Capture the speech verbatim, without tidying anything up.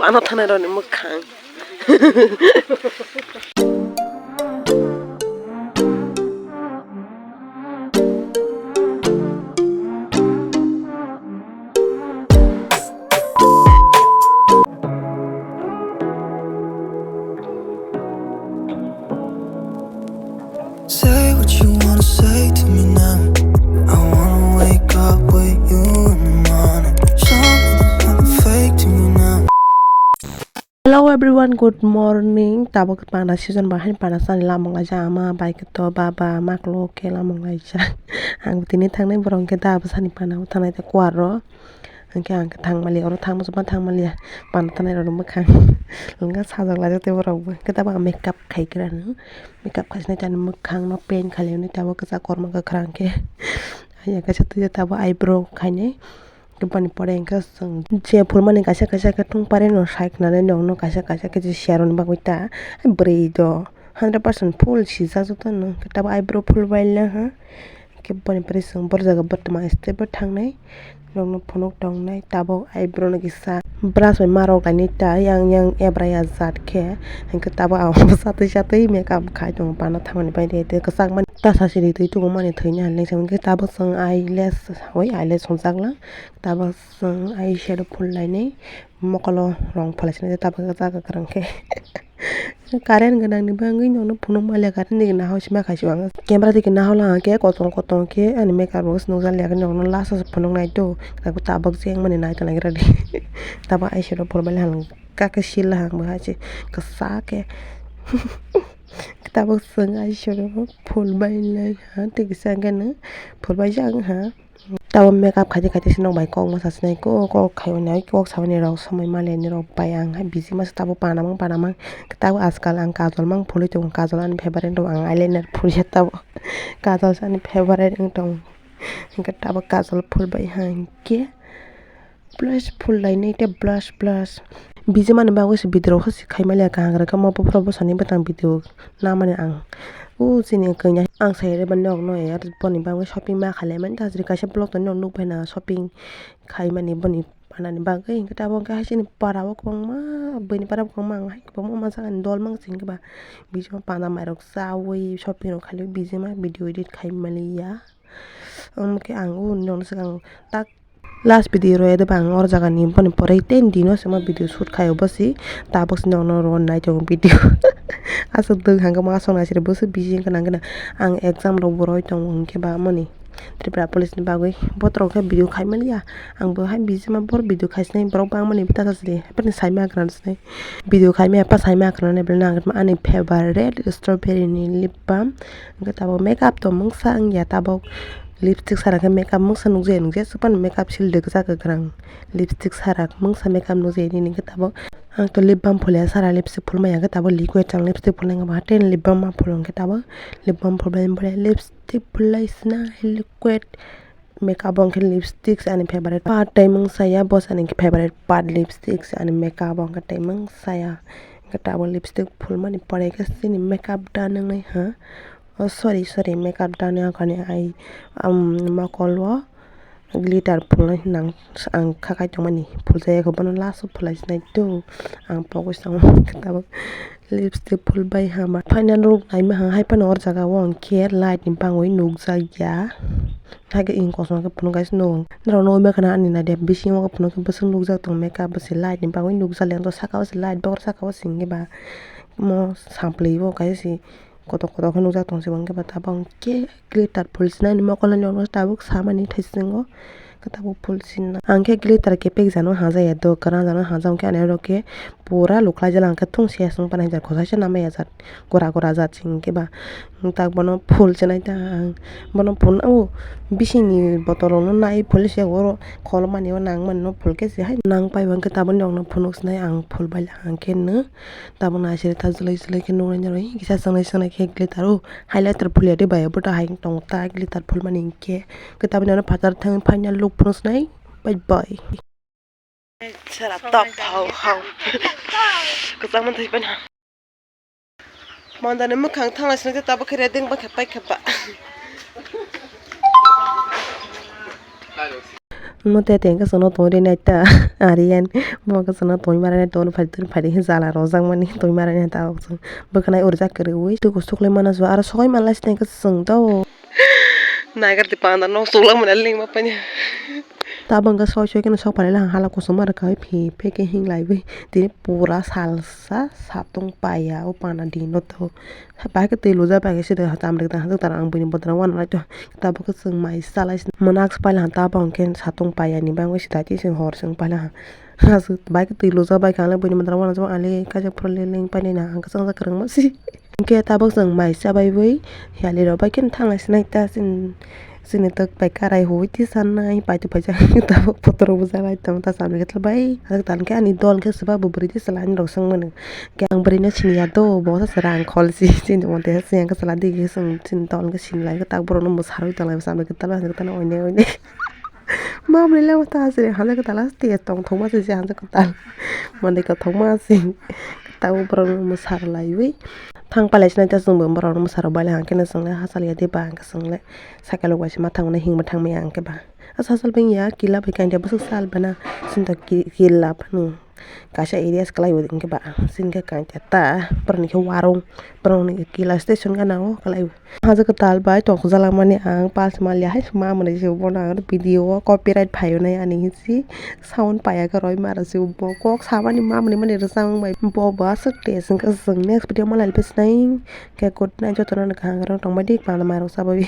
Ano thanai rokni mwkhang. Say what you wanna say to me now. I wanna wake up with you in the morning. Show me there's nothing fake to me now. Hello everyone, good morning. Tabuk pana season bahai pana sani lamang laijak ama bai khe to baba maklo khe lamang laijak. Ang tini thangnai borok khe da bwsani pana o thangnai tei kuar o. Hwnkhe ang khe thang mali, oro thang muchungma thang mali ya. Pana tanai rokni mwkhang wngkha sajak laijak tei borok bo. Hwnkhe tabuk ang makeup khai khe rw ano. Makeup khaisnai tei ani mwkhang no paint khailai tabuk kwchak kormo kwkhwrang khe. Haiya kaisa twi tabuk eyebrow khainai. Boni pore hwnkhe chwng je phulmani kaisa kaisa khe thung pare no sai khwnani nokno kaisa kaisa khe je siyaroni bagwi ta bwrwi do hundred percent full sijak jotono. Tabuk eyebrow phulbaila ha. Khe boni pore chwng boro jaga bwtwma step o thangnai, norokno phunuk tongnai, tabuk eyebrow no kisa brush bai marok lainai ta, yang yang ebra ya jat khe, hwnkhe tabuk ang satwi satwi makeup khai tongo, pana thangmani bai de, tei kwchangmani ta sasi ri twi tongmani thwini hwnwi, hwnkhe tabuk chwng eyelash, oi eyelash hwnjak lang, tabuk chwng eyeshadow phul lainai, mokolo rong phulai sinai tabuk kwchak kwkhwrang khe. Current gwnangni bagwi nokno phunuk manliya, current digi nahok sima khaisio ang. Camera digi nahok lang khe kotor kotor khe ani makeup bo se nukjak liya khe nokno last o se phunuk nai to. Tabuk je wngmani nai tongna khe ready. Tabuk eyeshadow phulmani hwnka khe sil hang bo hai se kwchak khe. Tabuk chwng eyeshadow phulbai lai ha tei kisa hwnkhe no phulbaijak wng ha. Tabuk makeup khaite khaite se nok bai kok mwsa sinai kok kok khaimani kok samani rok somoi manliyani rok bai ang hai busy masa tabuk panamang panamang tabuk ajkal ang kajol mang phulwi tongo kajol ani favorite wng tongo ang eyeliner phulya tabuk kajol se ani favorite wng tongo hwnkhe tabuk kajol phulbai ha hinkhe blush phul lainai tei blush blush bijimani bagwi se bidrok se khaimaliya kaham rwkhe omo buphuru bwsani bwtang video namani ang o chini kanya ang sai rwmani nokno boni bagwi shopping ma khailai mani tajri kaisa vlog tongni nukphai na shopping khaimani boni panani bagwi hwnkhe tabuk hwnkhe hai chini para o kwbangma buini para o kwbangma ang hai kwbangma ma jagani dol mang singkhe ba bijima pana mairok chaui shopping rok khailai bijima video edit khaimaliya. Omo khe ang o nokno swkang tak last video rw edeba ang oro jagani boni pore ten dino se ma video shoot khai obo se tabuk se nokno rw nai tongo video aswk dwng hangkhe ma aswk naisiri bwswk busy wngkha nang khe ang exam rok bo rwi tongo hinkhe ba mani Tripura police ni bagwi botrok khe video khai maliya ang bo hai busy ma bor video khai sinai borok bangmani bwtha sajli haphani sai ma kwrwng sinai video khai maya pa sai ma kwrwng nai belai nang ani favorite strawberry ni lip balm. Hwnkhe tabuk makeup to mungsa wngya tabuk lipstick sara khe makeup mungsa nukjaya nukjaya swk phano makeup sil rwkjak kwkhwrang lipstick sara mungsa makeup nukjaya nini hwnkhe tabuk ang to lip balm phulya sara lipstick phulmaya hwnkhe tabuk liquid rang lipstick phulnai wngkha ba tei lip balm ma phulu hwnkhe tabuk lip balm phulbai phulya lipstick phulai sinai liquid. Makeup o hwnkhe lipstick se ani favorite part tei mungsa ya bo se ani favorite part lipstick se ani makeup o hwnkhe tei mungsa ya hwnkhe tabuk lipstick phulmani pore khe chini makeup done wngnai ha. Oh, sorry, sorry, makeup done wngkha ni ai, um, mokol o glitter phulnai hinang ang kha kai tongmani phulsa ya khe bono last o phulai sinai to ang pogwi sango tabuk lipstick phulbai hama final look naima hang hai phano or jaga o hwnkhe light ni bangwi nukjak ya hai khe ing kosom khe phunuk guys no norok nugwi mankha na ani naidi bisingo phunuk khe bwswk nukjak tong makeup bwswk light ni bangwi nukjak ya saka o se light box saka o se hwnkhe ba mo samplai o kaisa se. Kotor kotor khe nukjak tong se bo hwnkhe ba tabuk hwnkhe glitter phulsinani mokol ani oro tabuk samani thaisingo tabuk phulsinna. Ang khe glitter khe pek jano hajaya do kwran jano haja hwnkhe ani oro khe pura luklaijala hwnkhe thungsi aswk panai jat khosaisa namaya jat gora gora jat se hwnkhe ba tak bono phulsinai ta ang bono phul o bisingni bottle rokno nai phulsi oro kholmani o nangmani no phulkhe se hai nang pai bo hwnkhe tabuk ni rokno phunuk sinai ang phulbaila hwnkhe no. Tabuk naisiri ta jwlai jwlai khe nuknai nw kisa swngnai swngnai khe glitter o highlighter phulya de bai bo ta hai tongo ta glitter phulmani hinkhe khe tabuk nw phatar thang final look phunuk swnai bye bye. Sara top hau hau kwchangma thwi phan ha. Mandani mwkhang thanglai swnai tabuk khe reding ba khe pai khe ba. Mo te tengka sono tongri nai ta. Arian. Mo ka sono tongri mara nai ton phari ton phari he jala rojak mani tongri mara nai ta. Bwkhanai urjak kwrwi. Twi kusuklai mana jua. Aro sogwi manlai si tengka song ta o. Nagar ti panda nok sukla mani lingma pani. Tabang ka soi soi keno sok phari lang hala kusuma rwkha phi phe ke hing lai bai. Tini pura salsa satung paya o pana dino to. Bai khe twi lujak bai khe sida chamrwk da hajak tara ang buini bodol wana lai to. Tabuk khe chwng mai salai si mwnaksa paila han tabuk hwnkhe satung payani bagwi sida twi chwng hor chwng paila han. Aswk bai khe twi lujak bai khe ang le buini mandra uanajak ale kaisa phuru le leng painani ang khe chwngjak kwrwngma si. Hwnkhe tabuk chwng mai chabaiwi yali rok bai kheno thanglai sinai ta chini, chini twk bai karai huwi tisannai paitwi phaijak tabuk photo rok bujak lai tong ta chamrwk khe bai aswk tal khe ani dol khe swbak bo bwrwi tisala ani rok swng mano. Khe ang bwrwino siniya do, bo se rang khol si, chini monte se yang khe chwla digi se chini tol khe sinilai khe tak borokno mwsarwi tonglaio, samrwk kwtal bai kwtal oinai oinai. Mamrwilai ta aswk hanjak kwtal aswk tongthokma se hanjak kwtal. Monte kwthokma se tabuk borokno mwsarlaiwi thang pailai sinai ta chwngbo borokno mwsarok bailai hwnkhe no chwngle hachal ya de ba hwnkhe chwngle cycle rok bai se ma thangmani himwi thangmani hwnkhe ba. Asa sal beng ya kila bai kainda bwswk sal bana sinta ki-, kila phano kaisa area se kwlai o hwnkhe ba sini khe kainta ta borok ni khe warung borok ni kila station gana o kwlai o. Haja kwtal bai tongthok jala mani ang pals mali hai ma mwnwi se bono ang video o copyright phai o nai ani hinsi sound paiya khe roi mara se bo kok samani ma mwnwi mani rwchapmung bai bo bo aswk test wngkha chwng next video ma lai phi sinai khe good night jotono no kaham kwrwng tongbai di panda mai rok chabai.